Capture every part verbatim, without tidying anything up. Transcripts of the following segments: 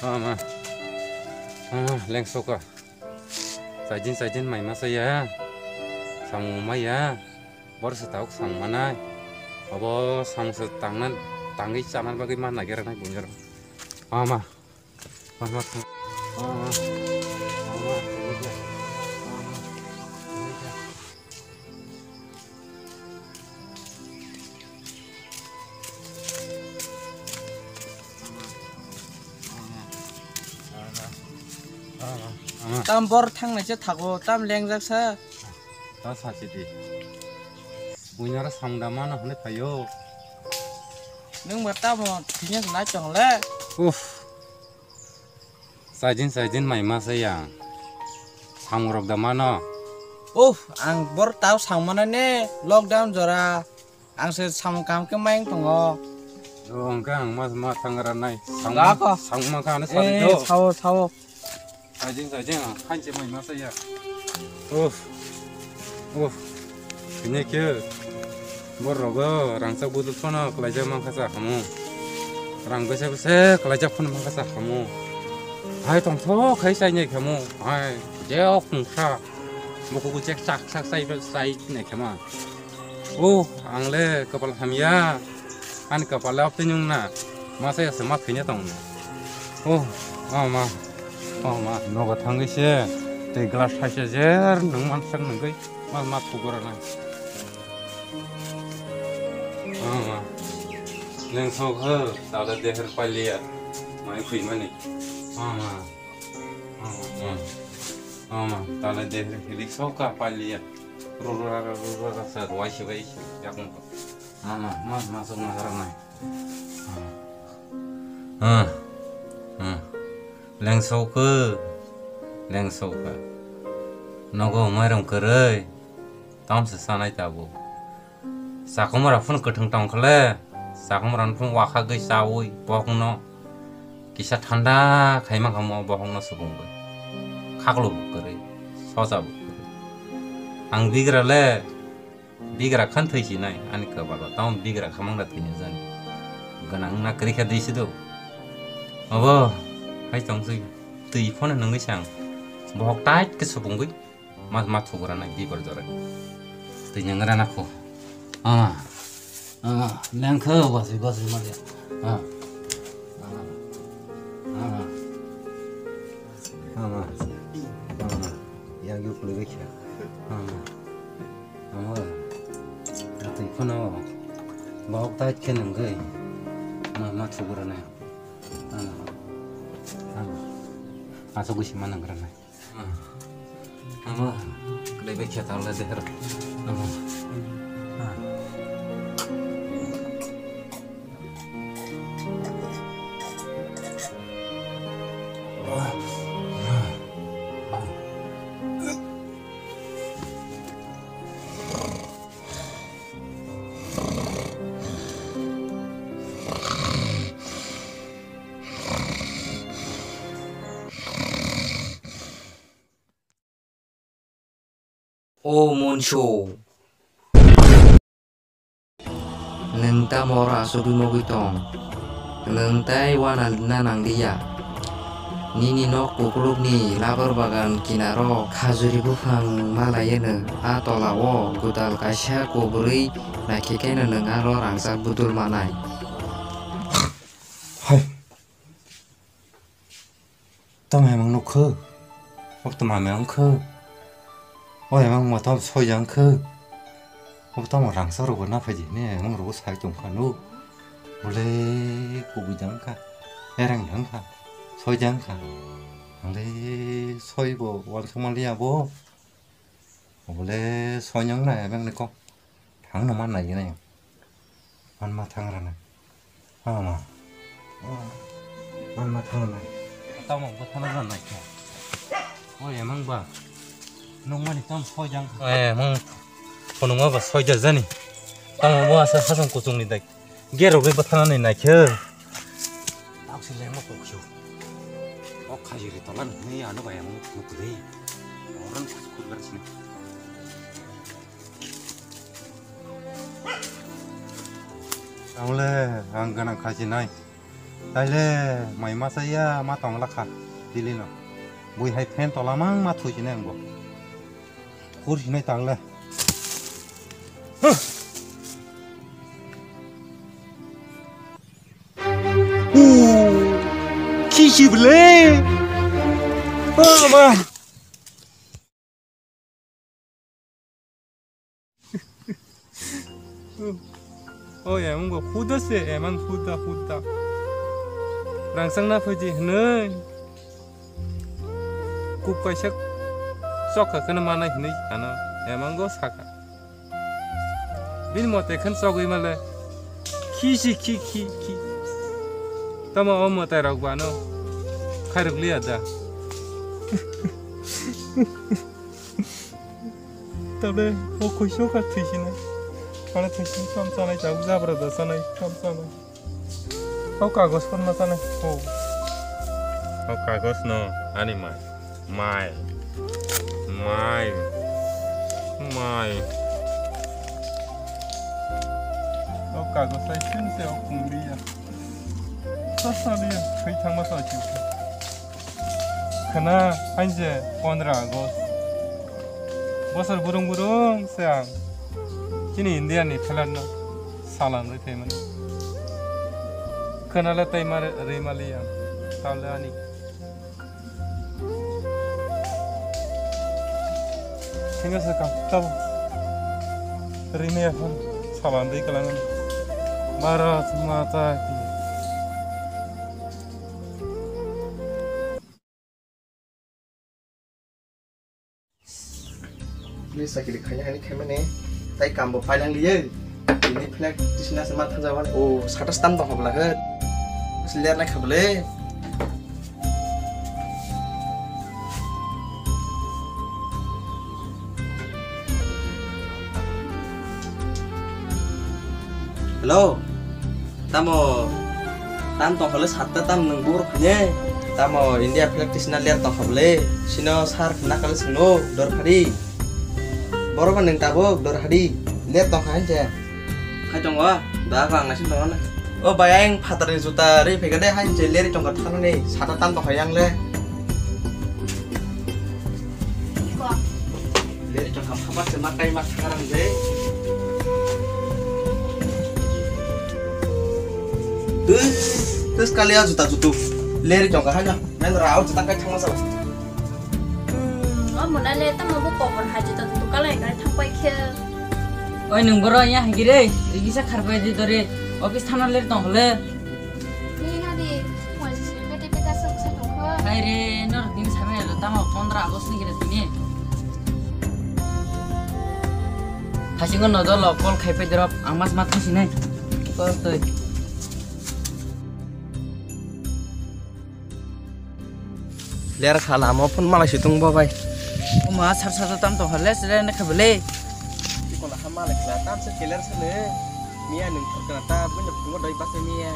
Ama. Ama, lengsoka. Saijin, saijin, mai masa ya. Samung mai ya. Bor se tauk samung manai. Abo samung se tangnan, tangwi chanan bagwi ma nagira nai bunjaro. Ama. Ama. Ama. Ama. Tam bor thangnai se thago, tam lengjak sa. Ta sachi di. Buinara samda mano hwnwi phaio. Nwng ba tamo thwngya se nai tong le. Uff. Saijin saijin mai masa ya. Samung rok da mano. Uff, ang bor tao samung mana ne lockdown jora. Ang se samung kam ke maing tongo. O, hwnkhe ang ma, ma thang ranai. Samung, Gako. Samung ma kha ano sari Eh, do. Sao, sao. Saijin saijin ang khanche mai masa ya. Uff. Uff. Kini khe. Borrogo rangchak budul phano kwlaijak mankha sa khamu. Rang bese bese kwlaijak phano mankha sa khamu. Hai tongthok khai chainai khamu. Hai jeok mungsa. Bukugo chek chak chak chai chai nai khama. O, ang le kapal hamya. Ani kapal le aptwi nung na. Masa ya se ma thwina tong. O, o ma. O ma, nogo thangwi se. Tei glass hai se jer nung man sak nungwi. Ma, ma thugura nai. Ama. Leng sok ho, tala deher palia. Mai khui mani. Ama. Ama. Ama, tala deher hilik sok ka palia. Rura, rura, sa, wai se, wai se, yakung. Ama, ma, ma sok ma nai. Ah. Ah. Ah. Leng sok ho. Leng sok ka. Nogo mairum kwrwi. Tamsa sanai tabuk. Sakhumra phun kwthwng tong khle, sakhumra phun wakhagwi chaui bohokno kisa thanda khaima khamu bohokno subungwi. Khaklo bo kwrwi, soja bo kwrwi. Ang bigra le, bigra khan thwi sinai ani kwbalo, tamo bigra khamang da thwini jani. Gwnang wngna kwrwi kha dei sido. Obo, hai tong swi, twi phone nungwi sang. Bohok tight khe subungwi. Ma, ma thugra nai bibor jora. Twi nang rana kho. Ah. Ah, leng kho, basi, basi, ma dia. Ah. Ah. Ah. Ah. Ah. Yang yuk lebih ya. Ah. Ah. Twi khono. Bok tai khe nang gai. Ma, ma thugra nai. Ah. Ah. Asok bisi ma nang rana. Ama, khlai bai khe tala deher. Ama. O monso, nwng tamo oro asugwi mogwi tong? Nwng tai uanalna nanglia. Nini nok kukulukni labar bagan kinaro khajuri buphang malaiwi nwng a tolao gwdal kaisa kubrwi naikhe kheno nwng aro rangchak budul manai. Hai. Tamo emang nukho? Obo tamo emang wngkho? O emang ma tamo soija wngkho? Obo tamo rangchak rokbo naphai di hwnwi emang rokbo sai tongkha nuk. Bole kubui da wngkha, ereng da wngkha, soija wngkha. Ang le soibo uansukma liya bo. Obo le soinang na emang ni kok. Thangno man nai nai. Man ma thang rana. Ama. Man ma thang rana. Tamo bo thang rana nai kha. O emang ba. Nung mani tam soi jang. Eh, mang. Phunung ma ba soi ja jani. Tamo bo asa hasang kuchung ni dai. Gero gwi ba thang nai nai khe. Tak si leng ma kok khiu. Kok khaji ri tolan ni ano ba yang nuk dei. Orang khas kurgar sini. Ang le, ang gana khaji nai. Taile mai masa ya ma tong lakha Delhi no. Bui hai fan tola mang ma thui sinai angbo. Kur sinai tangle. Kisi bele. Oh, ma. Oh, emang bo huda se, emang huda, huda. Rangsang na phaji hinui. Kuk kaisa chokha kheno manai hinui ano, emang go saka. Bini mote khan chogwi male. Khi si khi, khi, khi. Tamo o mote rok bano. Khairok liya da. Tabole o khuiso kha thwisinai. Ano thwisin kam chanai, tabuk jabra da chanai, kam chanai. Kau kagos kono chanai. Oh. Kau kagos no ani mai. Mai. Mai. Mai. Kau kagos ai sin se o kung liya. Sasa liya. Khai thangma sa chi. Khna, hainse pondro August. Bosor burung burung se ang chini India ni flag no salam rwi phaimani. Khna le tei ma rwi mali ang. Tawle ani. Thengya se kam tabo. Rwi maya phone salam rwi kalang. Bharat Mata ki. Please, sakiri khaina hani khaimani. Tai kambo pailang liye. Ini flag tisina se ma thangjak mani. O, sata stam tong hobla khe. Ler nai khabale. Hello. Tamo, tam tong hole satta tam nung bur phane. Tamo India flag tisna ler tong hole. Sino sar nakal sino dor phari. Boro ba nung tabuk dor hari. Ler tong kha je. Hai tongo, da ko ang naising tongo na. O bai, ang phatar ni juta ri phega de, hai je leri tong kha thani. Satta tam tong kha yang le. Leri chwng ham haba se ma kai ma thang rang je. Tui, tui kali a juta jutu. Leri chwng ka hanya. Men rao juta kai thang ma sa. Hmm, o mona le tamo bo kokon ha juta jutu kalai kai thang pai khe. Oi nung boro ya hagi re. Igisa kharbai di dore. Office thana leri tong hole. Ni nadi, mo si pete pete sok sa tong kho. Hai re, nor din samai lo tamo pondro August ni kira tini. Hasingo no dolo call khai pe drop, ang mas mat khusi nai. Call toi. Ler khala mo phone malai si tung bo bai. O ma sar sar tam tong hole sere ne khabele. Kola ha malai khala tam se keler sele. Miya nung thar kana ta bunda phungo doi basa miya.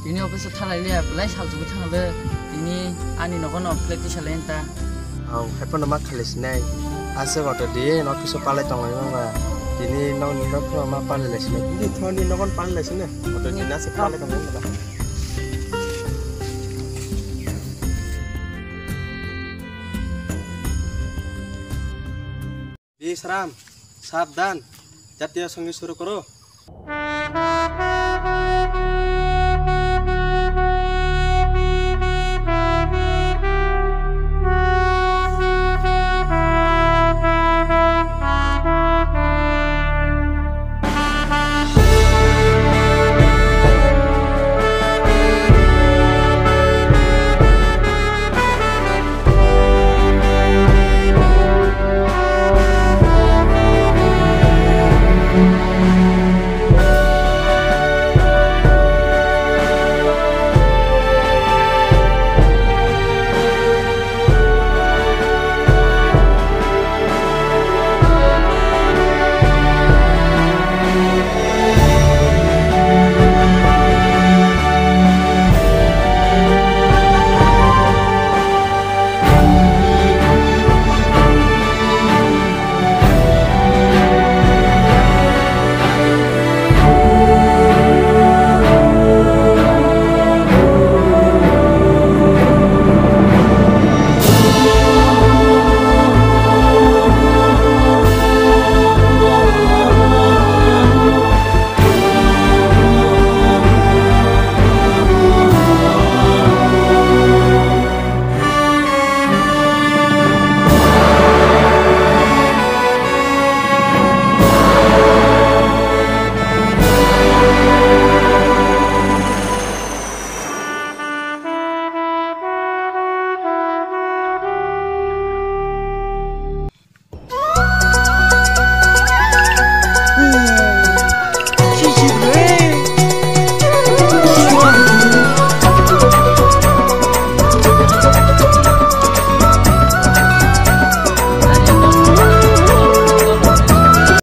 Tini office o thalai liya, belai sal jugu thang le. Tini ani nogo no flag tisa lai ta. Ang hai phano ma khalai sinai. Ase goto di, no office o palai tong lai ma ba. Tini no ni no phano ma palai lai sinai. Tini thoni nogon palai lai sinai. Goto di na se palai tong lai ma ba. Bisram, sabdan, jatiyo songi suru koro.